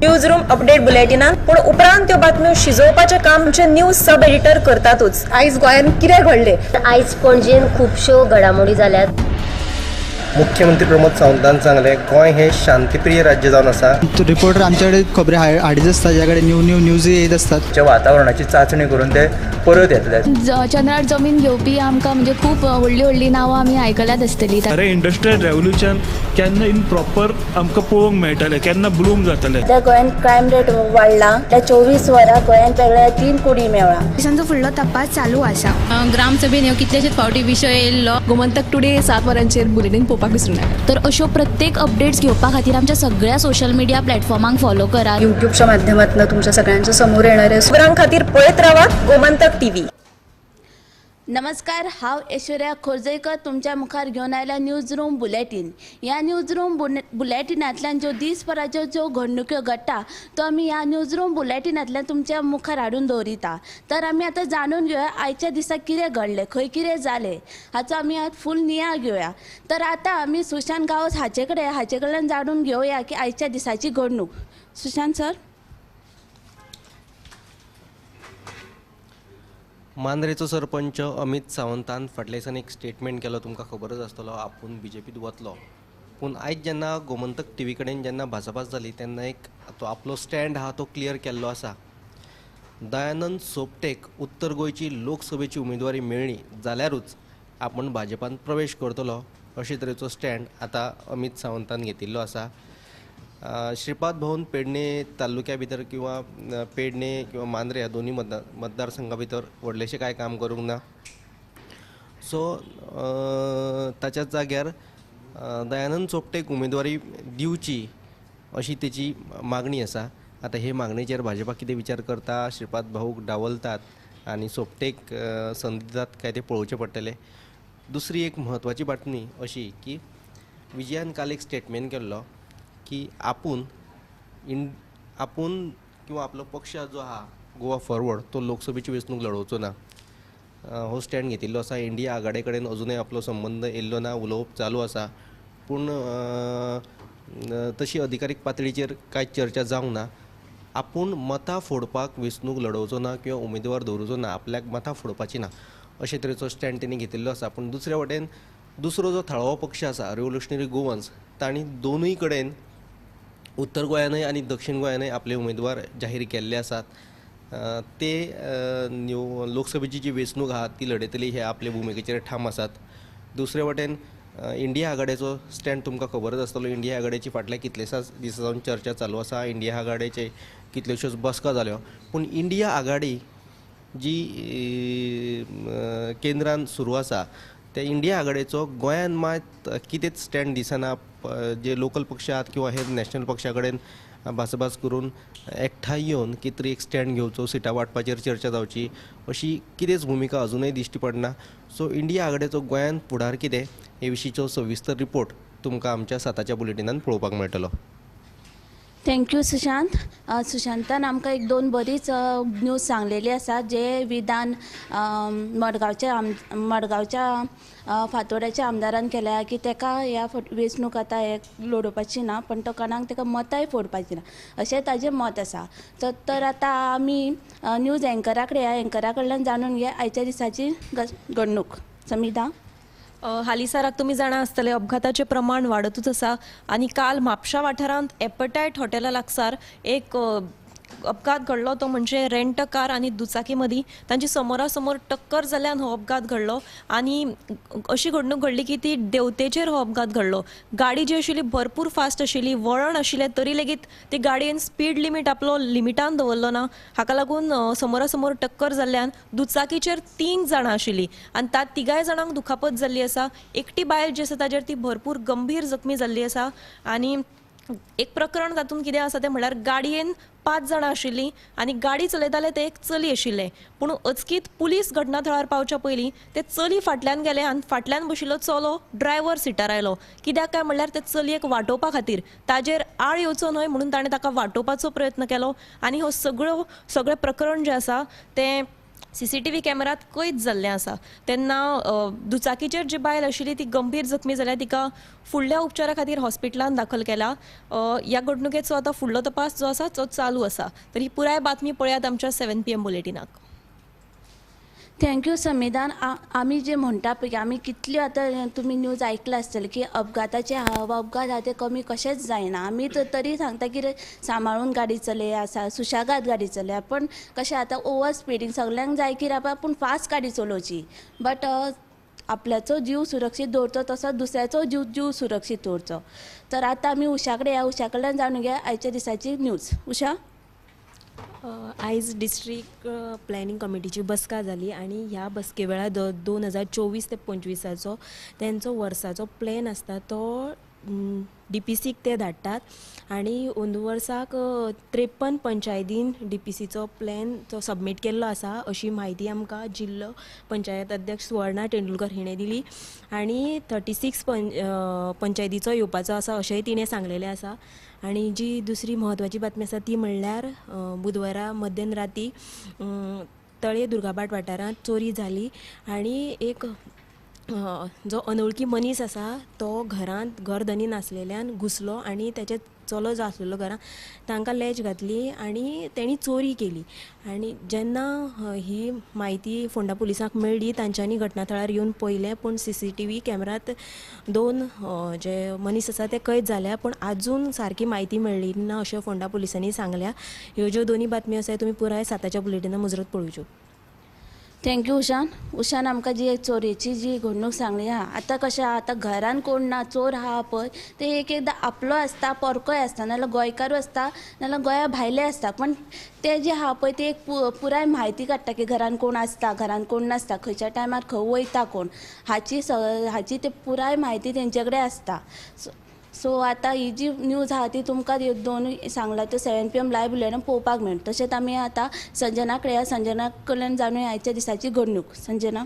News room update बुलेटिनान पूण उपरांत त्यो बातम्यो शिजोवपाचें काम आमचे न्यूज सब एडिटर करतातूच. आयज गोंयांत कितें घडलें? आयज पणजेन खुबश्यो घडामोडी जाल्यात. मुख्यमंत्री प्रमोद सावंतान सांगलें, गोंय हें शांतीप्रिय राज्य जावन आसा. रिपोर्टर आमच्याकडे खबरी हाडीत आसता, ज्या कडेन न्यू न्यू न्यूज येत आसतात. वातावरणाची चांचणी करून ते परत येतले. चंद्रार जमीन घेवपी आमकां म्हणजे खूब व्हडलीं व्हडलीं नांवां आमी आयकल्यात आसतलीं. अरे, इंडस्ट्रियल रेवोल्युशन केन्ना इन प्रॉपर आमकां पळोवंक मेळटलें, केन्ना ब्लूम जातलें? सध्या गोंयांत क्रायम रेट वाडला. त्या 24 वरां गोंयांत वेगळ्या 3 कुडी मेवळा. पोलिसांचो फुडलो तपास चालू आसा. ग्रामसभेन ह्यो कितलेशेच फावटी विशय येयल्लो. गोमंतक टुडे 7 वरांचेर बुलेटीन पळोवपाक विसरूं नाका. तर अश्यो प्रत्येक अपडेट्स घेवपा खातीर आमच्या सगळ्या सोशल मिडिया प्लॅटफॉर्मांक फॉलो करात. युट्यूबच्या माध्यमातून तुमच्या सगळ्यांच्या समोर येणार आहे. खबरां खातीर पळयत रावात गोमंतक टीव्ही. नमस्कार, हांव ऐश्वर्या खोर्जेकर तुमच्या मुखार घेवन आयल्या न्यूज रूम बुलेटीन. ह्या न्यूज रूम बुलेटिनांतल्यान ज्यो दीसभराच्यो ज्यो घडणुक्यो घडटा त्यो आमी ह्या न्यूज रूम बुलेटिनांतल्यान तुमच्या मुखार हाडून दवरिता. तर आमी आतां जाणून घेवया आयच्या दिसा कितें घडलें, खंय कितें जालें हाचो आमी आतां फूल नियाळ घेवया. तर आतां आमी सुशांत गांवस हाचे कडल्यान जाणून घेवया की आयच्या दिसाची घडणूक. सुशांत सर. मांद्रेचो सरपंच अमित सावंतान फाटल्या दिसान एक स्टेटमेंट केलो, तुमकां खबरच आसतलो, आपूण बीजेपीत वतलो. पूण आयज जेन्ना गोमंतक टीव्ही कडेन जेन्ना भासाभास जाली तेन्ना एक तो आपलो स्टँड आहा तो क्लियर केल्लो आसा. दयानंद सोपटेक उत्तर गोंयची लोकसभेची उमेदवारी मेळ्ळी जाल्यारूच आपूण भाजपान प्रवेश करतलो अशे तरेचो स्टँड आतां अमित सावंतान घेतिल्लो आसा. श्रीपाद भाऊन पेडणे तालुक्या भितर किंवा पेडणे किंवा मांद्रे ह्या दोनूय मतदारसंघा भितर व्हडलेशें कांय काम करूंक ना. सो ताच्याच जाग्यार दयानंद सोपटेक उमेदवारी दिवची अशी तेची मागणी आसा. आतां हे मागणेचेर भाजपा कितें विचार करता, श्रीपाद भाऊक डावलतात आनी सोपटेक संद दितात काय तें पळोवचें पडटलें. दुसरी एक म्हत्वाची बातमी अशी की विजयान काल एक स्टेटमेंट केल्लो की आपूण आपूण किंवा आपलो पक्ष जो आहा गोवा फॉरवर्ड तो लोकसभेची वेंचणूक लडोवचो ना, हो स्टँड घेतिल्लो आसा. इंडिया आघाडे कडेन अजुनूय आपलो संबंद येयल्लो ना, उलोवप चालू आसा, पूण तशी अधिकारीक पातळीचेर कांय चर्चा जावंक ना. आपूण मतां फोडपाक वेंचणूक लडोवचो ना किंवा उमेदवार दवरुचो ना, आपल्याक मतां फोडपाची ना अशे तरेचो स्टँड तेणी घेतिल्लो आसा. पूण दुसऱ्या वटेन दुसरो जो थळावो पक्ष आसा रिव्होल्युशनरी गोवन्स, तांणी दोनूय कडेन उत्तर गोंयानूय आनी दक्षिण गोंयानूय आपले उमेदवार जाहीर केल्ले आसात. ते लोकसभेची जी वेंचणूक आहा ती लडयतली हे आपले भुमिकेचेर ठाम आसात. दुसरे वटेन इंडिया आघाडेचो स्टँड तुमकां खबरच आसतलो. इंडिया आघाडेची फाटल्या कितलेशाच दिसां सावन चर्चा चालू आसा. इंडिया आघाडेचे कितल्योश्योच बसका जाल्यो, पूण इंडिया आघाडी जी केंद्रान सुरू आसा त्या इंडिया आघाडेचो गोंयान मात कितेंच स्टँड दिसना. जे लोकल पक्ष आहात किंवा हेर नॅशनल पक्षा कडेन भासाभास करून एकठांय येवन कितें तरी एक स्टँड घेवचो, सिटां वांटपाचेर चर्चा जावची अशी कितेंच भुमिका अजुनूय दिश्टी पडना. सो इंडिया आघाडेचो गोंयान फुडार कितें हे विशींचो सविस्तर रिपोर्ट तुमकां आमच्या 7च्या बुलेटिनान पळोवपाक मेळटलो. Thank you Sushant. सुशांतान आमकां एक दोन बरीच न्यूज सांगलेली आसा. जे विधान मडगांवच्या फातोड्याच्या आमदारान केल्या की तेका ह्या वेंचणूक आतां हे लडोवपाची ना, पण तो कोणाक तेका मतांय फोडपाची ना अशें ताजें मत आसा. तर आतां आमी न्यूज एंकरा कडेन, ह्या एंकरा कडल्यान जाणून घेया आयच्या दिसाची घडणूक. समिधा. हालींसराक तुमी जाणा आसतले अपघाताचें प्रमाण वाडतूच आसा आनी काल म्हापशा वाठारांत एपटायट हॉटेला लागसार एक अपघात घडलो. तो म्हणजे रेंट कार आनी दुचाकी मदीं तांची समोरासमोर टक्कर जाल्ल्यान हो अपघात घडलो आनी अशी घडणूक घडली की ती देंवतेचेर हो अपघात घडलो. गाडी जी आशिल्ली भरपूर फास्ट आशिल्ली, वळण आशिल्लें तरी लेगीत ती गाडयेन स्पीड लिमीट आपलो लिमिटान दवरलो ना. हाका लागून समोरासमोर टक्कर जाल्ल्यान दुचाकीचेर 3 जाणां आशिल्लीं आनी त्या तिगाय जाणांक दुखापत जाल्ली आसा. एकटी बायल जी आसा ताजेर ती भरपूर गंभीर जखमी जाल्ली आसा. आनी एक प्रकरण तातूंत कितें आसा तें म्हणल्यार गाडयेन 5 जाणां आशिल्लीं आनी गाडी चलयताले ते एक चली आशिल्लें, पूण अचकीत पुलीस घटना थळार पावच्या पयलीं ते चली फाटल्यान गेले आनी फाटल्यान बशिल्लो चलो ड्रायव्हर सिटार आयलो. कित्याक काय म्हणल्यार ते चलयेक वाटोवपा खातीर, ताजेर आळ येवचो न्हय म्हणून ताणें ताका वाटोवपाचो प्रयत्न केलो. आनी हो सगळें प्रकरण जें आसा तें CCTV कॅमेरात कैद जाल्लें आसा. तेन्ना दुचाकीचेर जी बायल आशिल्ली ती गंभीर जखमी जाल्या, तिका फुडल्या उपचारा खातीर हॉस्पिटलान दाखल केला. ह्या घडणुकेचो आतां फुडलो तपास जो आसा तो चालू आसा. तर ही पुराय बातमी पळयात आमच्या 7 PM बुलेटिनाक. Thank you समिधान. आमी जे म्हणटा पळय की आमी कितल्यो आतां तुमी न्यूज आयकला आसतले की अपघाताचे अपघात आहा ते कमी कशेंच जायना. आमी तरी सांगता की सांबाळून गाडी चलया, सुशेगाद गाडी चलया, पण कशें आतां ओवर स्पिडींग सगल्यांक जाय की रावपा, पूण फास्ट गाडी चलोवची, बट आपल्याचो जीव सुरक्षीत दवरचो तसोच दुसऱ्याचो जीव सुरक्षीत दवरचो. तर आतां आमी उषा कडेन या, उषा कडल्यान जाणून घेया आयच्या दिसाची न्यूज. उषा, आयज डिस्ट्रिक्ट प्लॅनिंग कमिटीची बसका जाली आनी ह्या बसके वेळार 2024 ते 25 तेंचो वर्साचो प्लॅन आसता तो डीपीसीक ते धाडटात आनी अंदू वर्साक 53 पंचायतीन डीपीसीचो प्लॅन तो सबमीट केल्लो आसा अशी म्हायती आमकां जिल्लो पंचायत अध्यक्ष सुवर्णा तेंडुलकर हिणें दिली आनी 36 पंचायतीचो येवपाचो आसा अशेंय तिणें सांगलेलें आसा. आनी जी दुसरी म्हत्वाची बातमी आसा ती म्हणल्यार बुधवारा मध्यान राती तळे दुर्गाबाट वाठारांत चोरी जाली आनी एक जो अनवळखी मनीस आसा तो घरांत घर धनी नासलेल्यान घुसलो आनी तेचे चलो जो आसलेलो घरांत तांकां लॅच घातली आनी तेणी चोरी केली. आनी जेन्ना ही म्हायती फोंडा पुलिसांक मेळ्ळी तांच्यांनी घटनाथळार येवन पळयलें, पूण CCTV कॅमेरात 2 जे मनीस आसा ते कैद जाल्या, पूण आजून सारकी म्हायती मेळ्ळी ना अशें फोंडा पुलिसांनी सांगल्या. ह्यो ज्यो दोनी बातम्यो आसा तुमी पुराय 7च्या बुलेटिना मुजरत पळोवच्यो. Thank you उषान. उषान आमकां जी चोरयेची जी घडणूक सांगली आहा, आतां कशें आहा, आतां घरान कोण ना, चोर आहा पळय ते एक एकदां आपलो आसता, परकोय आसता, नाजाल्यार गोंयकारूय आसता, नाजाल्यार गोंया भायले आसता, पण ते जे आहा पळय ते एक पुराय म्हायती काडटा की घरान कोण आसता, घरान कोण नासता, खंयच्या टायमार खंय वयता कोण, हाची ते पुराय म्हायती तेंचे कडेन आसता. सो आतां ही जी न्यूज आहा ती तुमकां दोनूय सांगला त्यो 7 PM live bulletin पळोवपाक मेळटा. तशेंच आमी आतां संजना कडेन, संजना कडल्यान जाणूया आयच्या दिसाची घडणूक. संजना,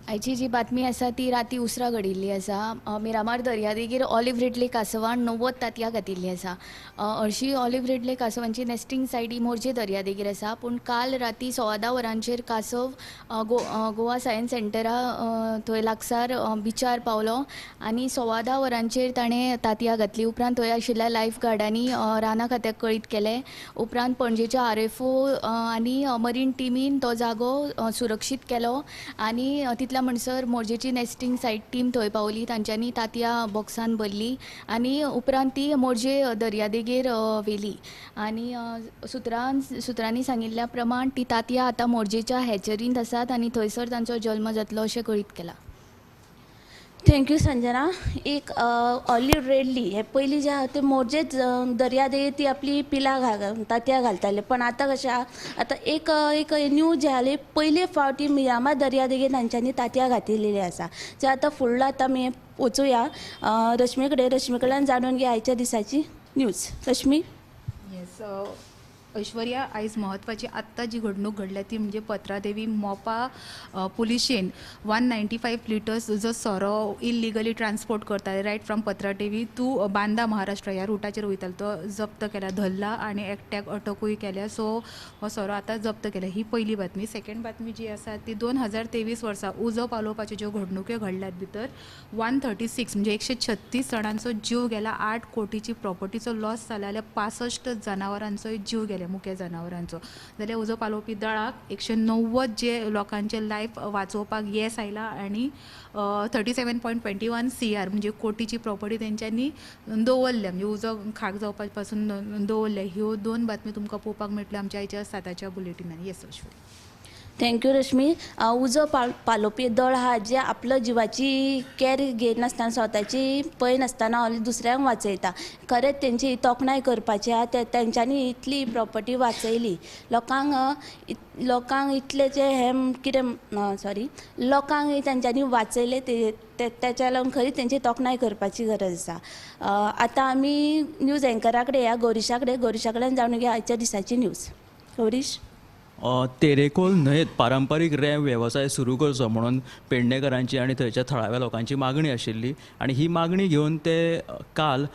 आयची जी बातमी आसा ती राती उसरां घडिल्ली आसा. मिरामार दर्यादेगेर ऑलिव्ह रिडले कासवान 90 तांतयां घातिल्लीं आसा. हरशीं ऑलिव्ह रिडले कासवांची नेस्टिंग सायट ही मोरजे दर्यादेगेर आसा, पूण काल राती 10:15 वरांचेर कासव गोवा सायन्स सेंटरा थंय लागसार बिचार पावलो आनी 10:15 वरांचेर ताणें तांतयां घातली. उपरांत थंय आशिल्ल्या लायफ गार्डांनी रानां खात्याक कळीत केलें. उपरांत पणजेच्या RFO आनी मरीन टिमीन तो जागो सुरक्षीत केलो आनी तितल्या म्हणसर मोरजेची नेस्टिंग सायट टीम थंय पावली. तांच्यांनी तांतयां बॉक्सान भरली आनी उपरांत ती मोरजे दर्यादेगेर व्हेली आनी सुत्रांनी सांगिल्ल्या प्रमाण ती तांतयां आतां मोरजेच्या हॅचरींत आसात आनी थंयसर तांचो जल्म जातलो अशें कळीत केलां. Thank you Sanjana. एक ऑलिव्ह रेडली हे पयलीं जे आहा ते मोरजेच दर्यादेगेर ती आपली पिलां तांतयां घालताले, पण आतां कशें आहा, आतां एक एक न्यूज जे आसली पयले फावटी मिरामार दर्यादेगेर तांच्यांनी तांतयां घातिल्ली आसा. जे आतां फुडलो आतां आमी वचुया रश्मी कडेन, रश्मी कडल्यान जाणून घेया आयच्या दिसाची न्यूज. रश्मी. येस ऐश्वर्या, आयज म्हत्वाची आत्तां जी घडणूक घडल्या ती म्हणजे पत्रादेवी मोपा पुलिशेन 195 लिटर्स जो सोरो इलिगली ट्रान्सपोर्ट करताले right from Patradevi to Banda Maharashtra ह्या रुटाचेर वयतालो तो जप्त केला, धरला आनी एकट्याक अटकूय केल्या. सो हो सोरो आतां जप्त केला, ही पयली बातमी. सेकंड बातमी जी आसा ती 2023 वर्सा उजो पालोवपाच्यो ज्यो घडणुक्यो घडल्यात भितर 136 म्हणजे 136 जाणांचो जीव गेला, 8 कोटीची प्रॉपर्टीचो लॉस जाला जाल्यार 65 जनावरांचोय जीव गेले, मुख्य जनावरांचो. जाल्यार उजो पालोवपी दळाक 190 जे लोकांचे लायफ वाचोवपाक येस आयला आनी 37.21 CR म्हणजे कोटीची प्रॉपर्टी तेंच्यांनी दवरल्या, म्हणजे उजो खाक जावपा पासून दवरल्या. ह्यो दोन बातमी तुमकां पळोवपाक मेळटल्यो आमच्या आयच्या 7च्या बुलेटिनान. Yes Aishwarya. Thank you Rashmi. उजो पालोवपी दळ आहा जे आपलो जिवाची कॅर घेयनासतना, स्वताची पळयनासतना दुसऱ्यांक वाचयता. खरेंच तेंची तोखणाय करपाची आहा, तेंच्यांनी इतली प्रॉपर्टी वाचयली. लोकांक लोकांक इतले जे हे कितें सॉरी लोकांक तेंच्यांनी वाचयले तेच्या लागून खरीच तेंची तोखणाय करपाची गरज आसा. आतां आमी न्यूज एंकरा कडेन या गौरीशा कडेन, गौरीशा कडेन जाणून घेया आयच्या दिसाची न्यूज. गौरीश. तेरेखोल न्हंयेत पारंपारीक रेंव वेवसाय सुरू करचो म्हणून पेडणेकरांची आनी थंयच्या थळाव्या लोकांची मागणी आशिल्ली आनी ही मागणी घेवन ते काल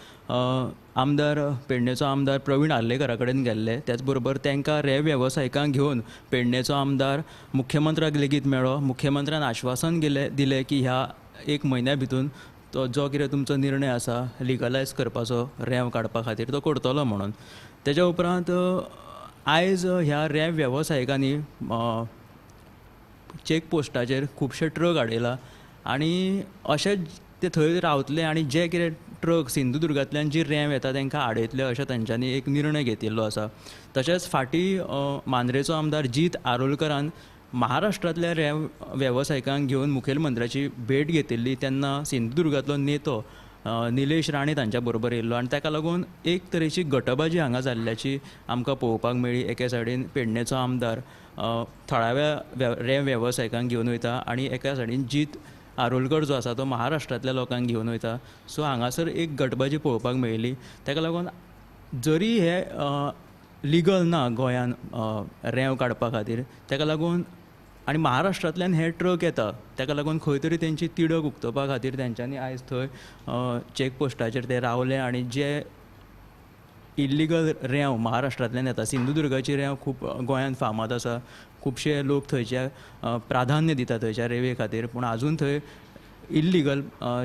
आमदार पेडणेचो आमदार प्रवीण आर्लेकरा कडेन गेल्ले. त्याच बरोबर तांकां रेंव वेवसायिकांक घेवन पेडणेचो आमदार मुख्यमंत्र्याक लेगीत मेळ्ळो. मुख्यमंत्र्यान आश्वासन दिलें की ह्या एक म्हयन्या भितून तो जो कितें तुमचो निर्णय आसा लिगलायज करपाचो रेंव काडपा खातीर तो करतलो म्हणून. तेज्या उपरांत आयज ह्या रेंव वेवसायिकांनी चॅक पोस्टाचेर खुबशे ट्रक हाडयला आनी अशेंच ते थंय रावतले आनी जे कितें ट्रक सिंधुदुर्गांतल्यान जी रेंव येता तांकां आडयतले अशें तांच्यांनी एक निर्णय घेतिल्लो आसा. तशेंच फाटीं मांद्रेचो आमदार जीत आरोलकरान महाराष्ट्रांतल्या रेंव वेवसायिकांक घेवन मुखेलमंत्र्याची भेट घेतिल्ली तेन्ना सिंधुदुर्गांतलो नेतो निलेश राणे तांच्या बरोबर येयल्लो आनी ताका लागून एक तरेची गटबाजी हांगा जाल्ल्याची आमकां पळोवपाक मेळ्ळी. एके सायडीन पेडणेचो आमदार थळाव्या रेंव वेवसायिकांक घेवन वयता आनी एका सायडीन जीत आरोलकर जो आसा तो महाराष्ट्रांतल्या लोकांक घेवन वयता. सो हांगासर एक गटबाजी पळोवपाक मेळ्ळी. ताका लागून जरी हे लिगल ना गोंयान रेंव काडपा खातीर ताका लागून आनी महाराष्ट्रांतल्यान हे ट्रक येता ताका लागून खंय तरी तेंची तिडक उक्तोवपा खातीर तेंच्यांनी आयज थंय चॅक पोस्टाचेर ते रावले आनी जे इल्लिगल रेंव महाराष्ट्रांतल्यान येता, सिंधुदुर्गाची रेंव खूब गोंयांत फामाद आसा, खुबशे लोक थंयचे प्राधान्य दिता थंयच्या रेंवे खातीर, पूण आजून थंय इल्लिगल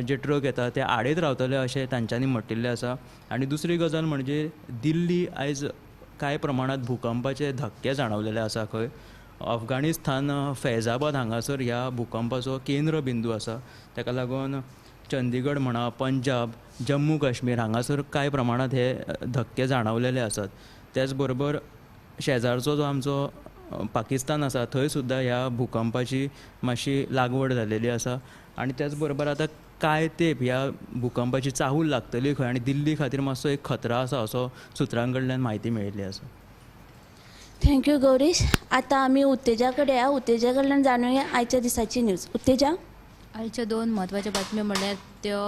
जे ट्रक येता ते आडयत रावतले अशें तांच्यांनी म्हटिल्लें आसा. आनी दुसरी गजाल म्हणजे दिल्ली आयज कांय प्रमाणांत भुकंपाचे धक्के जाणवलेले आसा. खंय अफगाणिस्तान फैजाबाद हांगासर ह्या भुकंपाचो केंद्र बिंदू आसा. ताका लागून चंदीगड म्हणा, पंजाब, जम्मू काश्मीर हांगासर कांय प्रमाणांत हे धक्के जाणवलेले आसात. त्याच बरोबर शेजारचो जो आमचो पाकिस्तान आसा थंय सुद्दां ह्या भुकंपाची मातशी लागवड जालेली आसा आनी त्याच बरोबर आतां कांय तेंप ह्या भुकंपाची चाहूल लागतली खंय आनी दिल्ली खातीर मातसो एक खतरा आसा असो सुत्रां कडल्यान म्हायती मेळिल्ली आसा. Thank you Gaurish. आतां आमी उत्तेजा कडेन या, उत्तेजा कडल्यान जाणुया आयच्या दिसाची न्यूज. उत्तेजा, आयच्यो दोन म्हत्वाच्यो बातम्यो म्हणल्यार त्यो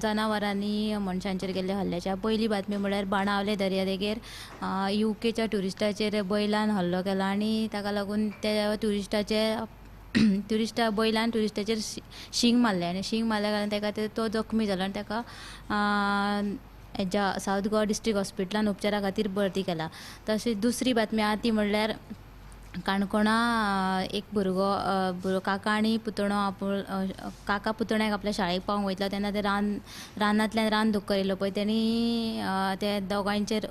जनावरांनी मनशांचेर केल्ल्या हल्ल्याच्या. पयली बातमी म्हणल्यार बाणावले दर्यादेगेर युकेच्या ट्युरिस्टाचेर बैलान हल्लो केला आनी ताका लागून त्या ट्युरिस्टा बैलान ट्युरिस्टाचेर शींग मारलें आनी शींग मारल्या कारणान ताका तो जखमी जालो आनी ताका हेज्या सावथ गोवा डिस्ट्रिक्ट हॉस्पिटलान उपचारा खातीर भरती केला. तशेंच दुसरी बातमी आहा ती म्हणल्यार काणकोणा एक भुरगो काका आनी पुतणो आपूण काका पुतण्याक आपल्या शाळेक पावोवंक वयतलो तेन्ना ते रानांतल्यान रान धुक्कर येयलो पळय तेणी त्या दोगांयचेर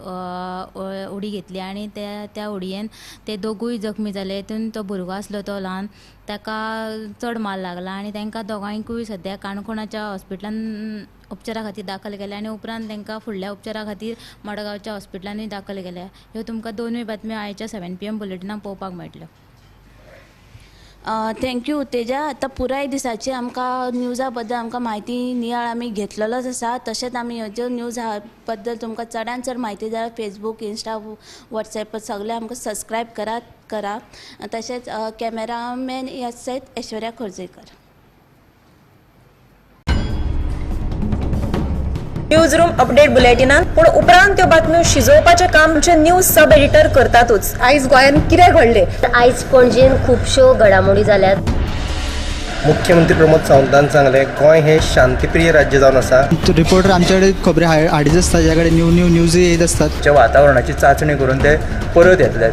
उडी घेतली आनी त्या उडयेन ते दोगूय जखमी जाले. तितून तो भुरगो आसलो तो ल्हान, ताका चड मार लागला आनी तांकां दोगांयकूय सद्या काणकोणाच्या हॉस्पिटलान उपचारा खातीर दाखल केल्या आनी उपरांत तांकां फुडल्या उपचारा खातीर मडगांवच्या हॉस्पिटलानूय दाखल केल्या. ह्यो तुमकां दोनूय बातम्यो आयच्या 7 PM बुलेटिनाक पळोवपाक मेळटल्यो. Thank you Utteja. आतां पुराय दिसाची आमकां न्यूजा बद्दल आमकां म्हायती नियाळ आमी घेतलेलोच आसा. तशेंच आमी ह्यो न्यूजा बद्दल तुमकां चडान चड म्हायती जाय फेसबूक, इंस्टा, वॉट्सॅप सगळें आमकां सबस्क्रायब करा. तशेंच कॅमेरामॅन ह्या सयत ऐश्वर्या खोर्जेकर. न्यूज रूम अपडेट बुलेटिनान पूण उपरांत त्यो बातम्यो शिजोवपाचें काम आमचे न्यूज सब एडिटर करतातूच. आयज गोंयांत कितें घडलें? आयज पणजेन खुबश्यो घडामोडी जाल्यात. मुख्यमंत्री प्रमोद सावंतान सांगलें गोंय हे शांतीप्रिय राज्य जावन आसा. रिपोर्टर आमच्याकडे खबरी हाडीत आसता, ज्या कडेन न्यू न्यू न्यूज येत आसतात. वातावरणाची चाचणी करून ते परत येतले.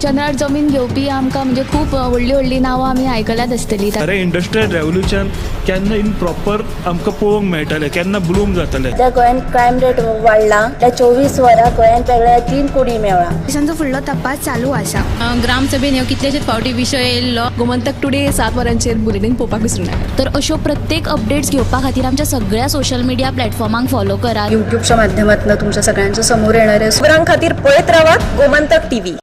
चंद्रार जमीन घेवपी आमकां म्हणजे खूब व्हडली व्हडली नांवां आमी आयकल्यात आसतली. अरे इंडस्ट्रियल रेवोल्युशन केन्ना इन प्रॉपर आमकां पळोवंक मेळटलें, केन्ना ब्लूम जातलें. सद्या गोंयांत क्रायम रेट वाडला. त्या 24 वरां गोंयांत वेगळ्या 3 कुडी मेळ्ळा. दिसांचो फुडलो तपास चालू आसा. ग्रामसभेन ह्यो कितलेशेच फावटी विशय येयल्लो. गोमंतक टुडे 7 वरांचेर बुलेटीन पळोवपाक विसरूं नाका. तर अश्यो प्रत्येक अपडेट्स घेवपा खातीर आमच्या सगळ्या सोशल मिडिया प्लॅटफॉर्मांक फॉलो करात. युट्यूबच्या माध्यमातून तुमच्या सगळ्यांच्या समोर येणारे खबरां खातीर पळयत रावात गोमंतक टीव्ही.